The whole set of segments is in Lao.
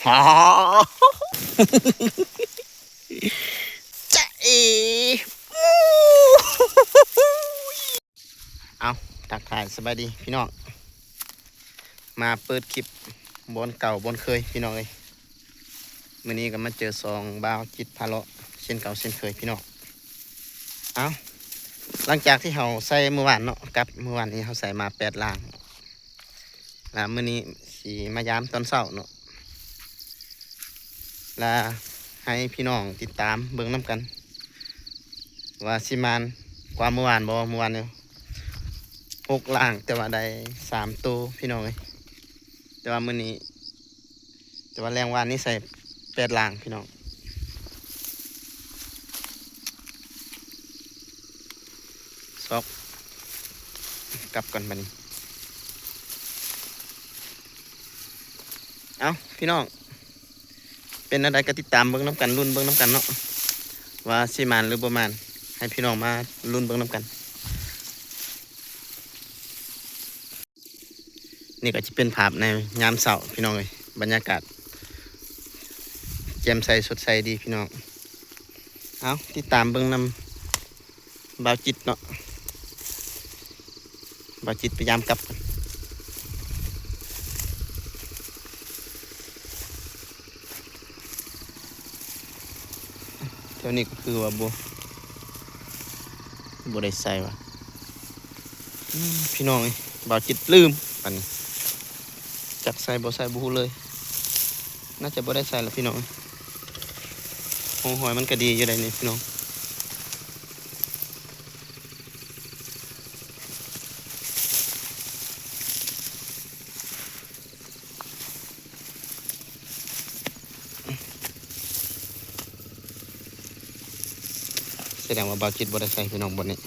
ປາ ຈະເອ ເອົາ ທັກທາຍສະບາຍດີພີ່ນ້ອງ ມາເປີດຄລິບບ່ອນເກົ່າບ່ອນເຄີຍພີ່ນ້ອງເອີຍ. ມື້ນີ້ກໍມາເຈີສອງບ່າວຈິດພາເລາະເຊັ່ນເກົ່າເຊັ່ນເຄີຍພີ່ນ້ອງ. ເອົາ ຫຼັງຈາກທີ່ເຮົາໃສ່ມື້ວານເນາະ ກັບມື້ວານນີ້ເຮົາໃສ່ມາແປດລ່າງ ລະມື້ນີ້ຊິມາຢາມຕອນເຊົ້າເນາະ ລະໃຫ້ພີ່ນ້ອງຕິດຕາມເບິ່ງນຳກັນ ວ່າຊິໝານກວ່າມື້ວານບໍ່. ມື້ວານນີ້ຫົກລ່າງ ແຕ່ວ່າໄດ້ສາມໂຕພີ່ນ້ອງເອີຍ ແຕ່ວ່າມື້ນີ້ ແຕ່ວ່າແລງວານນີ້ໃສ່ແປດລ່າງພີ່ນ້ອງ. ຊອກກັບກ່ອນບາດນີ້. ເອົ້າ ພີ່ນ້ອງ ເປັນແນວໃດກໍຕິດຕາມເບິ່ງນຳກັນ ລຸ້ນເບິ່ງນຳກັນເນາະ ວ່າຊິໝານຫຼືບໍ່ໝານ ໃຫ້ພີ່ນ້ອງມາລຸ້ນເບິ່ງນຳກັນ. ນີ້ກໍຈະເປັນພາບໃນຍາມເຊົ້າພີ່ນ້ອງເອີຍ ບັນຍາກາດແຈ່ມໃສສົດໃສດີພີ່ນ້ອງ. ເອົາ ຕິດຕາມເບິ່ງນຳບ່າວຈິດເນາະ ບ່າວຈິດໄປຢາມກັບ. ແຖວນີ້ກໍຄືວ່າບໍ່ ບໍ່ໄດ້ໃສ່ວ່າ ອືມ ພີ່ນ້ອງເອີຍ ບ່າວຈິດລືມ ບາດນີ້ຈັກໃສ່ບໍ່ໃສ່ບໍ່ຮູ້ເລີຍ ໜ້າຈະບໍ່ໄດ້ໃສ່ລະພີ່ນ້ອງເອີຍ. ຮ່ອງຮອຍມັນກໍດີຢູ່ໃດ໋ນີ້ພີ່ນ້ອງ. ສະແດງວ່າບ່າວຈິດບໍ່ໄດ້ໃສ່ພີ່ນ້ອງບ່ອນນີ້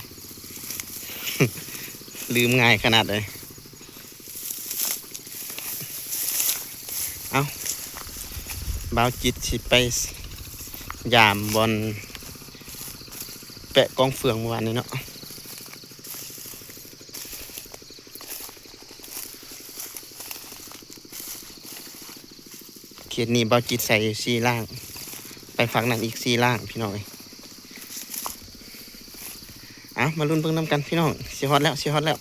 ລືມງ່າຍຂະໜາດເລີຍ. ເອົ້າ ບ່າວຈິດຊິໄປຢາມບ່ອນແປະກອງເຟືອງມື້ວານນີ້ເນາະ. ເຂດນີ້ບ່າວຈິດໃສ່ສີ່ລ່າງ ໄປຟາກນັ້ນອີກສີ່ລ່າງພີ່ນ້ອງເອີຍ. ເອົາ ມາລຸ້ນເບິ່ງນຳກັນພີ່ນ້ອງ ຊິຮອດແລ້ວ ຊິຮອດແລ້ວ.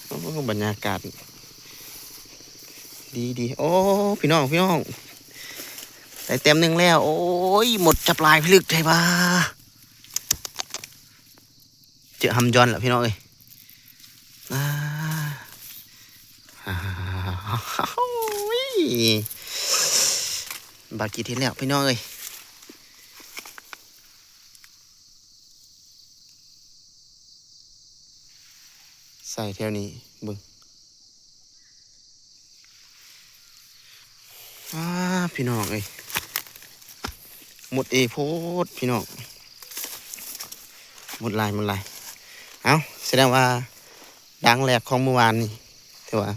ໂອ້ ບັນຍາກາດດີໆ. ໂອ້ ພີ່ນ້ອງ ພີ່ນ້ອງ ໄດ້ແຕ້ມໜຶ່ງແລ້ວ. ໂອ້ຍ ມົດຈັບຫຼາຍພິລຶກແທ້ຫວາ. ເຈີຫຳຢອນລະພີ່ນ້ອງເອີຍ. ອ່າ ໂອ້ຍ ບ່າວຈິດເຮັດແລ້ວພີ່ນ້ອງເອີຍ. ໃສ່ແຖວນີ້ເບິ່ງ. ອ້າ ພີ່ນ້ອງເອີຍ ມົດເອໂພດພີ່ນ້ອງ ມົດຫຼາຍ ມົດຫຼາຍ. ເອົ້າ ສະແດງວ່າດ່າງແລກຂອງມື້ວານນີ້ ຖືວ່າ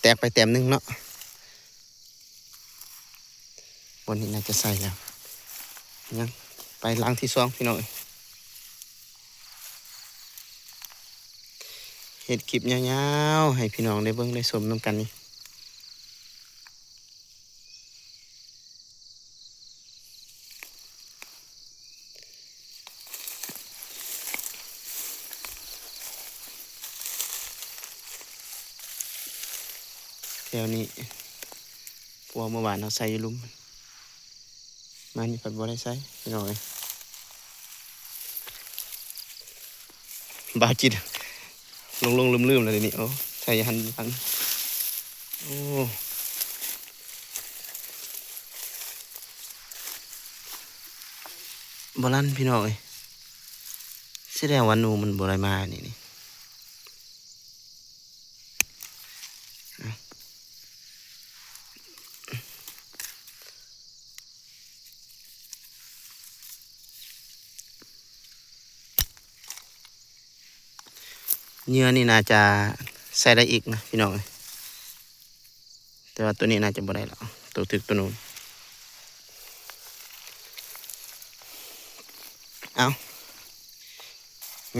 ແຕກໄປແຕ້ມໜຶ່ງເນາະ. ບ່ອນນີ້ໜ້າຈະໃສ່ແລ້ວ ຍັງໄປຫຼັງທີສອງພີ່ນ້ອງເອີຍ. ເຮັດຄລິບຍາວໆ ໃຫ້ພີ່ນ້ອງໄດ້ເບິ່ງໄດ້ຊົມນຳກັນນີ້. ແຖວນີ້ ເພາະວ່າເມື່ອວານເຮົາໃສ່ຢູ່ລຸ່ມ ມານີ້ພັດບໍ່ໄດ້ໃສ່ພີ່ນ້ອງເອີຍ. ບ່າວຈິດຫຼົງໆລືມໆແລ້ວເດນີ້. ໂອ້ ໃສ່ຫັ້ນຫັ້ນ ໂອ້ ບໍ່ລັນພີ່ນ້ອງເອີຍ. ສະແດງວ່າໜູມັນບໍ່ໄດ້ມານີ້ ນີ້. ເຫຍື່ອນີ້ໜ້າຈະໃສ່ໄດ້ອີກນະພີ່ນ້ອງເອີຍ ແຕ່ວ່າໂຕນີ້ໜ້າຈະບໍ່ໄດ້ແລ້ວ ໂຕຖືກໂຕນູນ. ເອົ້າ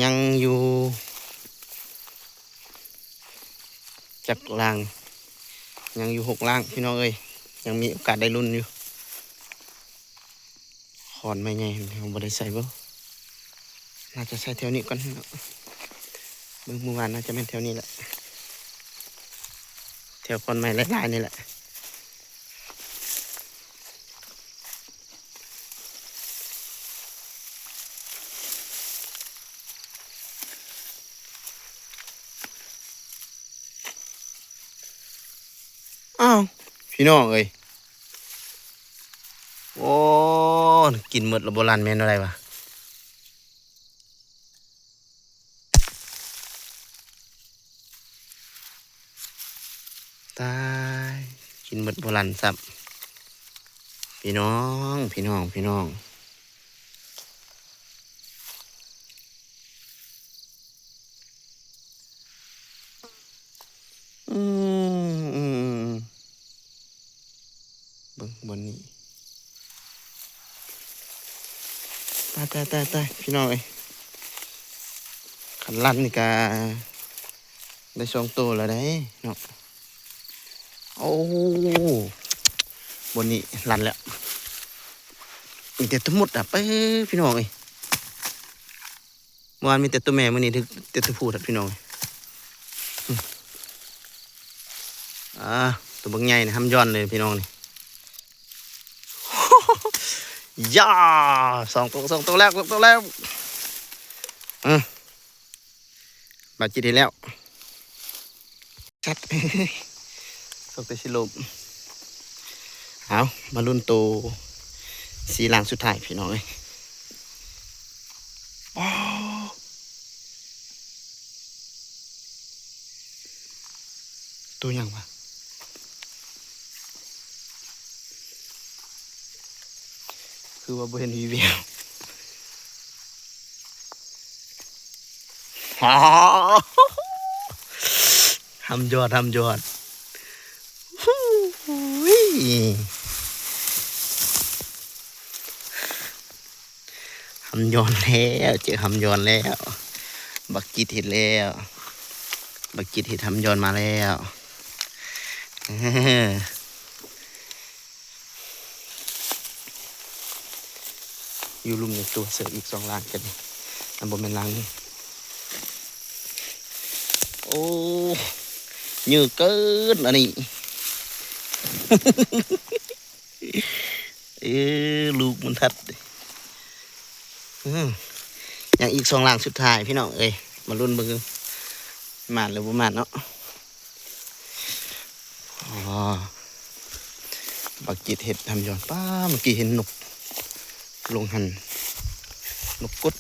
ຍັງຢູ່ ຈັກລ່າງ ຍັງຢູ່ຫົກລ່າງພີ່ນ້ອງເອີຍ ຍັງມີໂອກາດໄດ້ລຸ້ນຢູ່. ຄ້ອນໄມ້ໃຫຍ່ເຮົາບໍ່ໄດ້ໃສ່ບໍ່? ໜ້າຈະໃສ່ແຖວນີ້ກ່ອນເນາະ. ເບິ່ງມື້ວານໜ້າຈະແມ່ນແຖວນີ້ແຫຼະ ແຖວຄ້ອນໄມ້ຫຼາຍໆນີ້ແຫຼະ. ອ້າວ ພີ່ນ້ອງເອີຍ ໂອ້ ກິນໝົດແລ້ວບໍ່ລັນແມ່ນແນວໃດວະ? ຕາຍ ກິນໝົດບໍ່ລັນຊ້ຳ ພີ່ນ້ອງ ພີ່ນ້ອງ ພີ່ນ້ອງ. ອືມ ອືມ ອືມ ເບິ່ງບ່ອນນີ້ ຕາຍ ຕາຍ ຕາຍ ຕາຍ ພີ່ນ້ອງເອີຍ ຄັນລັນນີ້ກະໄດ້ສອງໂຕແລ້ວເດ້ເນາະ. ໂອ້ ບ່ອນນີ້ລັນແລ້ວ ມີແຕ່ໂຕມົດອະ ເອີ ພີ່ນ້ອງເອີຍ. ເມື່ອວານມີແຕ່ໂຕແມ່ ມື້ນີ້ຖືກແຕ່ໂຕຜູ້ທັດ ພີ່ນ້ອງ. ອ່າ ໂຕບັກໃຫຍ່ນີ້ ຫຳຢອນເລີຍພີ່ນ້ອງນີ້. ຢາ ສອງໂຕ ສອງໂຕແລ້ວ ສອງໂຕແລ້ວ. ອື ບາດຈິດເຮັດແລ້ວ. ສັດ ສົງໄສຊິລົມ. ເອົາ ມາລຸ້ນໂຕສີ່ລ່າງສຸດທ້າຍພີ່ນ້ອງເອີຍ. ໂອ້ ໂຕຫຍັງວະ? ຄືວ່າບໍ່ເຫັນວີແວວ. ຫຳຢອດ ຫຳຢອດ ຫູ້ຍ ຫຳຢອດແລ້ວ ເຈີຫຳຢອດແລ້ວ. ບັກຈິດເຮັດແລ້ວ ບັກຈິດເຮັດຫຳຢອດມາແລ້ວ. ຢູ່ລຸ່ມນີ້ຕົວະເສີບອີກສອງຫຼັງກັນນີ້ ອັນບໍ່ແມ່ນຫຼັງນີ້. ໂອ້ ເຍີເກີນອັນນີ້. ເອີ ລູກມັນທັດ. ອື ຍັງອີກສອງຫຼັງສຸດທ້າຍພີ່ນ້ອງເອີຍ ມາລຸ້ນເບິ່ງ ໝານຫຼືບໍ່ໝານເນາະ. ອໍ ບັກຈິດເຮັດຫຳຢອນ. ປ້າ ເມື່ອກີ້ເຫັນນົກລົງຫັ້ນ ນົກກົດ.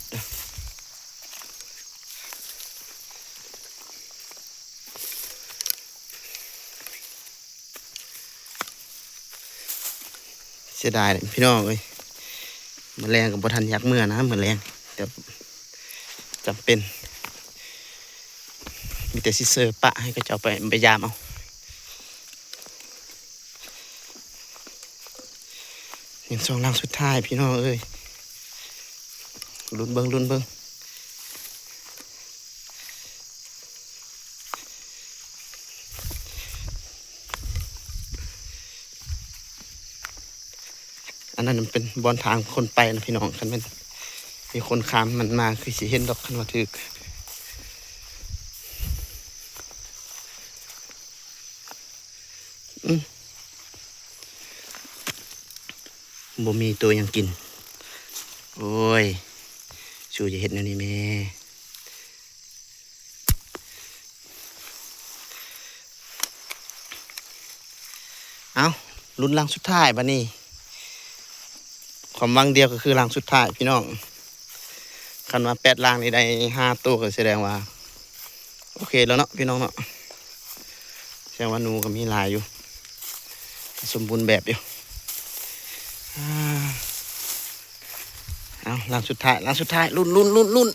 ເສຍດາຍເດ້ພີ່ນ້ອງເອີຍ ມື້ແລງກໍບໍ່ທັນຢາກເມືອນະ ມື້ແລງ ແຕ່ຈຳເປັນ ມີແຕ່ຊິເຊີປະໃຫ້ເຂົາເຈົ້າໄປ ໄປຢາມເອົາ. ຍັງສອງຫຼັງສຸດທ້າຍພີ່ນ້ອງເອີຍ ລຸ້ນເບິ່ງ ລຸ້ນເບິ່ງ. ອັນນັ້ນມັນເປັນບ່ອນທາງຄົນໄປນະພີ່ນ້ອງ ຄັນແມ່ນມີຄົນຂ້າມມັນມາຄືຊິເຫັນດອກ ຄັນວ່າຖືກ. ອື ບໍ່ມີໂຕຫຍັງກິນ. ໂອ້ຍ ສູຢ່າເຮັດແນວນີ້ແມ່. ເອົ້າ ລຸ້ນຫຼັງສຸດທ້າຍບາດນີ້. ຄວາມຫວັງດຽວກໍຄືຫຼັງສຸດທ້າຍພີ່ນ້ອງ. ຄັນວ່າແປດຫຼັງນີ້ໄດ້ຫ້າໂຕ ກໍສະແດງວ່າໂອເຄແລ້ວເນາະພີ່ນ້ອງເນາະ. ສະແດງວ່າໜູກໍມີຫຼາຍຢູ່ ສົມບູນແບບຢູ່. ອາ ເອົາ ຫຼັງສຸດທ້າຍ ຫຼັງສຸດທ້າຍ ລຸ້ນ ລຸ້ນ ລຸ້ນ ລຸ້ນ.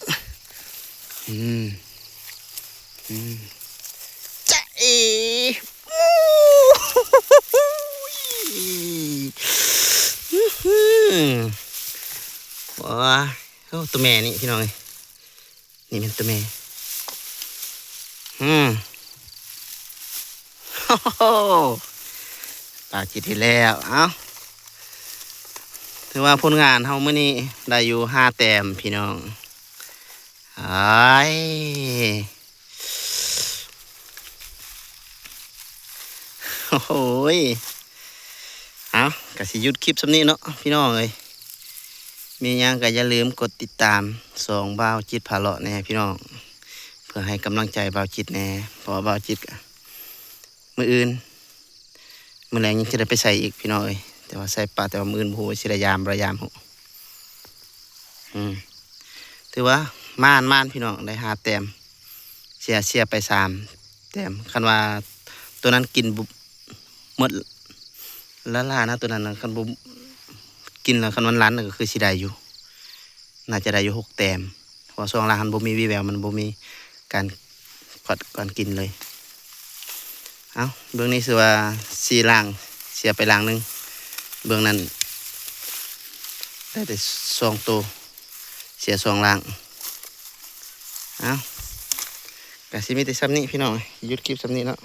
ອືມ ອືມ ຈະເອ ໂອ້ຍ ອື ໂອ້ຍ ໂອ້ ຕົວແມ່ນີ້ພີ່ນ້ອງເອີຍ ນີ້ແມ່ນຕົວແມ່. ອືມ ໂອ້ໂຫ ປາຈິດເຮັດແລ້ວ. ເອົ້າ ຖືວ່າຜົນງານເຮົາມື້ນີ້ໄດ້ຢູ່ຫ້າແຕ້ມພີ່ນ້ອງ. ອ້າຍ ໂອ້ໂຫຍ ເອົ້າ ກະຊິຢຸດຄລິບສ່ຳນີ້ເນາະພີ່ນ້ອງເອີຍ. ມີຫຍັງກະຢ່າລືມກົດຕິດຕາມຊ່ອງບ່າວຈິດພາເລາະແດ່ພີ່ນ້ອງ ເພື່ອໃຫ້ກຳລັງໃຈບ່າວຈິດແດ່ ເພາະວ່າບ່າວຈິດກະ ມື້ອື່ນ ມື້ແລງຍັງຈະໄດ້ໄປໃສ່ອີກພີ່ນ້ອງເອີຍ. ແຕ່ວ່າໃສ່ປາ ແຕ່ວ່າມື້ອື່ນບໍ່ຮູ້ວ່າຊິໄດ້ຢາມບໍ່ໄດ້ຢາມ. ອືມ ຖືວ່າໝານໆ ພີ່ນ້ອງ ໄດ້ຫ້າແຕ້ມ ເສຍ ເສຍໄປສາມແຕ້ມ. ຄັນວ່າໂຕນັ້ນກິນບໍ່ໝົດລ້າໆ ນະ ໂຕນັ້ນນະ ຄັນບໍ່ກິນແລ້ວ ຄັນມັນລັນກໍຄືຊິໄດ້ຢູ່ ໜ້າຈະໄດ້ຢູ່ຫົກແຕ້ມ ເພາະວ່າຊ່ວງຫຼັງຫັ້ນບໍ່ມີວີ່ແວວ ມັນບໍ່ມີການຂວັດການກິນເລີຍ. ເອົ້າ ເບື້ອງນີ້ຊື່ວ່າສີ່ຫຼັງ ເສຍໄປຫຼັງໜຶ່ງ ເບື້ອງນັ້ນໄດ້ແຕ່ສອງໂຕ ເສຍສອງຫຼັງ. ເອົ້າ ກະຊິມີແຕ່ສ່ຳນີ້ພີ່ນ້ອງ ຢຸດຄລິບສ່ຳນີ້ເນາະ.